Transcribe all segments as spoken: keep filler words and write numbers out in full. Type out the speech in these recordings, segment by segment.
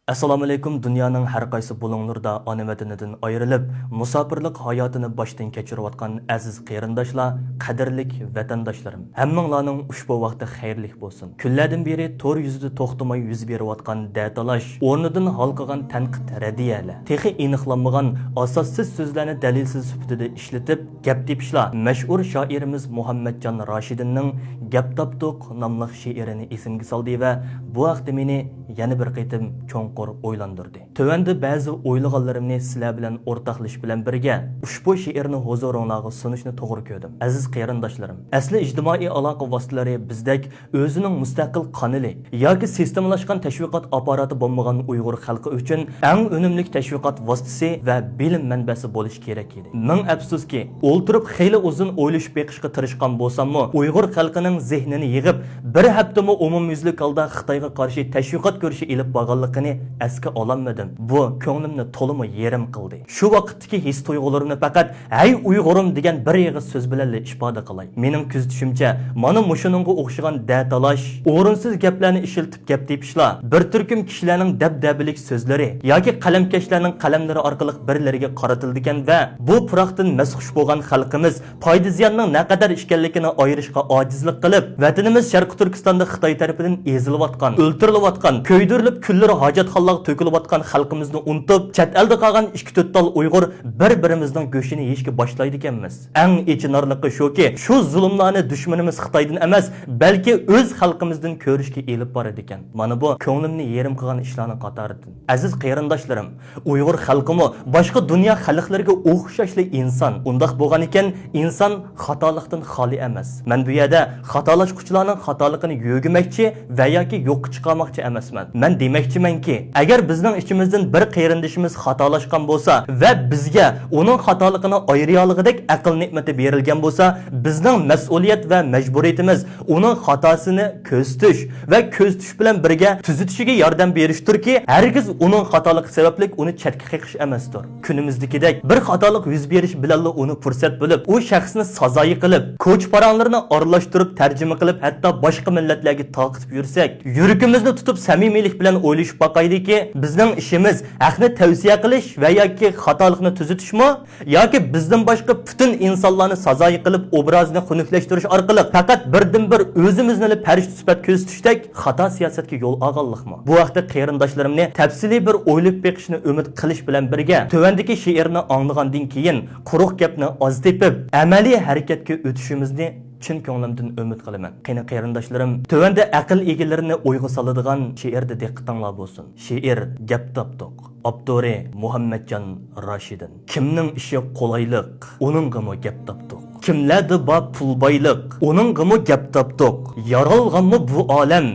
ئەسسالامۇئەلەيكۇم، دۇنيانىڭ ھەر قايسى بۇلۇڭلىرىدا ئانا ۋەتىنىدىن ئايرىلىپ، مۇساپىرلىق ھاياتىنى باشتىن كەچۈرۈۋاتقان ئەزىز قېرىنداشلار، قەدىرلىك ۋەتەنداشلىرىم. ھەممىڭلارنىڭ ئۇشبۇ ۋاقتى خەيرلىك بولسۇن. كۈنلەردىن بېرى تور يۈزىدە توختىماي يۈز بېرىۋاتقان دەتالاش، ئورنىدىن ھالقىغان تەنقىد، رەددىيەلەر، تېخى ئېنىقلانمىغان ئاساسسىز سۆزلەرنى دەلىلسىز سۈپىتىدە ئىشلىتىپ، گەپ تېپىشلار مەشھۇر شائىرىمىز مۇھەممەتجان راشىدىننىڭ گەپ تاپتۇق ناملىق شېئىرىنى ئېسىمگە سالدى ۋە بۇ ھەقتە مېنى يەنە بىر قېتىم چوڭقۇر ئويلاندۇردى. تۆۋەندە بەزى ئويلىغانلىرىمنى سىلەر بىلەن ئورتاقلىشىش بىلەن بىرگە، ئۇشبۇ شېئىرنى ھۇزۇرۇڭلارغا سۇنۇشنى توغرا كۆردۈم. ئەزىز قېرىنداشلىرىم، ئەسلى ئىجتىمائىي ئالاقە ۋاسىتىلىرى بىزدەك ئۆزىنىڭ مۇستەقىل قانىلى ياكى سىستېمىلاشقان تەشۋىقات ئاپپاراتى بولمىغان ئۇيغۇر خەلقى ئۈچۈن ئەڭ ئۈنۈملۈك تەشۋىقات ۋاسىتىسى ۋە بىلىم مەنبەسى بولۇشى كېرەك ئىدى. مىڭ ئەپسۇسكى، ئولتۇرۇپ خېلى ئۇزۇن ئويلىشىپ بېقىشقا تىرىشقان بولساممۇ، ئۇيغۇر خەلقىنىڭ زېھنىنى يىغىپ، بىر ھەپتىمۇ ئومۇميۈزلۈك ھالدا خىتايغا قارشى تەشۋىقات كۈرىشى ئېلىپ بارغانلىقىنى ئەسكە ئالالمىدىم. بۇ كۆڭلۈمنى تولىمۇ يېرىم قىلدى. شۇ ۋاقىتتىكى ھېس-تۇيغۇلىرىمنى پەقەت «ھەي ئۇيغۇرۇم» دېگەن بىر ئېغىز سۆز بىلەنلا ئىپادە قىلاي. مېنىڭ كۆزىتىشىمچە، مانا مۇشۇنىڭغا ئوخشىغان دەتالاش، ئورۇنسىز گەپلەرنى ئىشلىتىپ گەپ تېپىشلار، بىر تۈركۈم كىشىلەرنىڭ دەبدەبىلىك سۆزلىرى ياكى قەلەمكەشلەرنىڭ قەلەملىرى ئارقىلىق بىرلىرىگە قارىتىلىدىكەن ۋە بۇ پۇراقتىن مەستخۇش بولغان خەلقىمىز پايدا-زىياننىڭ نەقەدەر ئىكەنلىكىنى ئايرىشقا ئاجىزلىق قىلىپ، ۋەتىنىمىز شەرقىي تۈركىستاندا خىتاي تەرىپىدىن ئېزىلىۋاتقان، ئۆلتۈرۈلۈۋاتقان، كۆيدۈرۈلۈپ كۈنلىرى ھاجەتخانىلارغا تۆكۈلۈۋاتقان خەلقىمىزنى ئۇنتۇپ، چەت ئەلدە قالغان ئىككى-تۆت تال ئۇيغۇر بىر-بىرىمىزنىڭ گۆشىنى يېيىشكە باشلايدىكەنمىز. ئەڭ ئېچىنارلىقى شۇكى، شۇ زۇلۇملارنى دۈشمىنىمىز خىتايدىن ئەمەس، بەلكى ئۆز خەلقىمىزدىن كۆرۈشكە ئېلىپ بارىدىكەن. مانا بۇ كۆڭلۈمنى يېرىم قىلغان ئىشلارنىڭ قاتارىدىن. ئەزىز قېرىنداشلىرىم، ئۇيغۇر خەلقىمۇ باشقا دۇنيا خەلقلىرىگە ئوخشاشلا ئىنسان. ئۇنداق بولغانىكەن، ئىنسان خاتالىقتىن خالىي ئەمەس. مەن بۇ يەردە خاتالاشقۇچىلارنىڭ خاتالىقىنى يۆگىمەكچى ۋە ياكى يوققا چىقارماقچى ئەمەسمەن. مەن دېمەكچىمەنكى، ئەگەر بىزنىڭ ئىچىمىزدىن بىر قېرىندىشىمىز خاتالاشقان بولسا ۋە بىزگە ئۇنىڭ خاتالىقىنى ئايرىيالىغۇدەك ئەقىل نېمىتى بېرىلگەن بولسا، بىزنىڭ مەسئۇلىيەت ۋە مەجبۇرىيىتىمىز ئۇنىڭ خاتاسىنى كۆزىتىش ۋە كۆزىتىش بىلەن بىرگە تۈزىتىشىگە ياردەم بېرىشتۇركى، ھەرگىز ئۇنىڭ خاتالىقى سەۋەبلىك ئۇنى چەتكە قېقىش ئەمەستۇر. كۈنىمىزدىكىدەك بىر خاتالىق يۈز بېرىش بىلەنلا ئۇنى پۇرسەت بىلىپ، ئۇ شەخسنى سازايى قىلىپ، كوچا پاراڭلىرىنى ئارىلاشتۇرۇپ، تەرجىمە قىلىپ، ھەتتا باشقا مىللەتلەرگە تارقىتىپ يۈرسەك، يۈرىكىمىزنى تۇتۇپ سەمىمىيلىك بىلەن ئويلىشىپ باقايلىكى، بىزنىڭ ئىشىمىز ھەقنى تەۋسىيە قىلىش ۋە ياكى خاتالىقنى تۈزىتىشمۇ؟ ياكى بىزدىن باشقا پۈتۈن ئىنسانلارنى سازايى قىلىپ، ئوبرازىنى خۇنۈكلەشتۈرۈش ئارقىلىق پەقەت بىردىنبىر ئۆزىمىزنىلا پەرىشتە سۈپەت كۆرسىتىشتەك خاتا سىياسەتكە يول ئالغانلىقمۇ؟ بۇ ھەقتە قېرىنداشلىرىمنى تەپسىلىي بىر ئويلاپ بېقىشنى ئۈمىد قىلىش بىلەن بىرگە، تۆۋەندىكى شېئىرنى ئاڭلىغاندىن كېيىن، قۇرۇق گەپنى ئاز تېپىپ، ئەمەلىي ھەرىكەتكە ئۆتۈشىمىزنى چىن كۆڭلۈمدىن ئۈمىد قىلىمەن. قېنى قېرىنداشلىرىم، تۆۋەندە ئەقىل ئىگىلىرىنى ئويغا سالىدىغان شېئىردە دىققىتىڭلار بولسۇن. شېئىر گەپ تاپتۇق. ئاپتورى مۇھەممەتجان راشىدىن. كىمنىڭ ئىشى قولايلىق، ئۇنىڭغىمۇ گەپ تاپتۇق. كىملەردە بار پۇل بايلىق، ئۇنىڭغىمۇ گەپ تاپتۇق. يارالغانمۇ بۇ ئالەم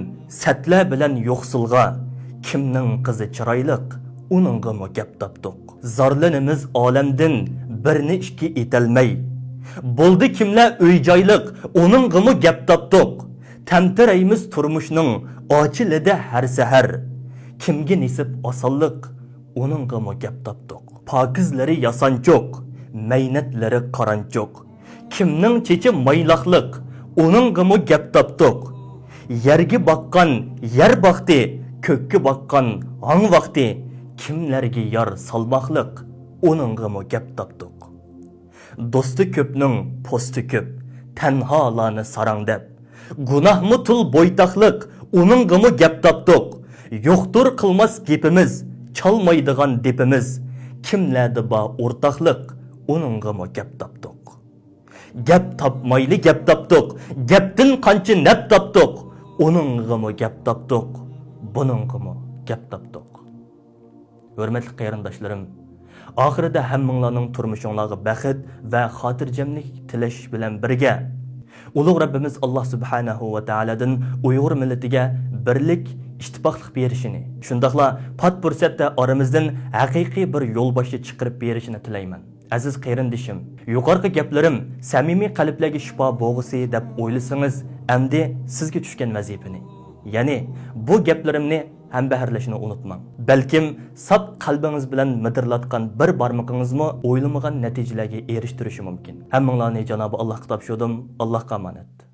سەتلەر بىلەن يوقسۇلغا؟ كىمنىڭ قىزى چىرايلىق، ئۇنىڭغىمۇ گەپ تاپتۇق. زارلىنىمىز ئالەمدىن بىرنى ئىككى ئېتەلمەي. بولدى كىملەر ئۆي جايلىق، ئۇنىڭغىمۇ گەپ تاپتۇق. تەمتىرەيمىز تۇرمۇشنىڭ ئاچىلىدە ھەر سەھەر. كىمگە نېسىپ ئاسانلىق، ئۇنىڭغىمۇ گەپ تاپتۇق. پاكىزلىرى ياسانچۇق، مەينەتلىرى قارانچۇق. كىمنىڭ چېچى مايلاقلىق، ئۇنىڭغىمۇ گەپ تاپتۇق. يەرگە باققان يەر باقتى، كۆككە باققان ھاڭ ۋاقتى. كىملەرگە يار سالماقلىق، ئۇنىڭغىمۇ گەپ تاپتۇق. دوستى كۆپنىڭ پوستى كۆپ، تەنھالارنى ساراڭ دەپ. گۇناھمۇ تۇل بويتاقلىق، ئۇنىڭغىمۇ گەپ تاپتۇق. يوقتۇر قىلماس گېپىمىز، چالمايدىغان دېپىمىز. كىملەردە بار ئورتاقلىق، ئۇنىڭغىمۇ گەپ تاپتۇق. گەپ تاپمايلى گەپ تاپتۇق، گەپتىن قانچە نەپ تاپتۇق، ئۇنىڭغىمۇ گەپ تاپتۇق، بۇنىڭغىمۇ گەپ تاپتۇق. ھۆرمەتلىك قېرىنداشلىرىم، ئاخىرىدا ھەممىڭلارنىڭ تۇرمۇشۇڭلارغا بەخت ۋە خاتىرجەملىك تىلەش بىلەن بىرگە، ئۇلۇغ رەببىمىز ئاللا سۇبھانەھۇ ۋە تائالادىن ئۇيغۇر مىللىتىگە بىرلىك، ئىتتىپاقلىق بېرىشىنى، شۇنداقلا پات پۇرسەتتە ئارىمىزدىن ھەقىقىي بىر يولباشچى چىقىرىپ بېرىشىنى تىلەيمەن. ئەزىز قېرىندىشىم، يۇقىرىقى گەپلىرىم سەمىمىي قەلبلەرگە شىپا بولغۇسى دەپ ئويلىسىڭىز، ئەمدى سىزگە چۈشكەن ۋەزىپىنى، يەنى بۇ گەپلىرىمنى ھەمبەھىرلەشنى ئۇنتۇماڭ. بەلكىم ساپ قەلبىڭىز بىلەن مىدىرلاتقان بىر بارمىقىڭىزمۇ ئويلىمىغان نەتىجىلەرگە ئېرىشتۈرۈشى مۇمكىن. ھەممىڭلارنى جانابى ئاللاھقا تاپشۇردۇم. ئاللاھقا ئامانەت.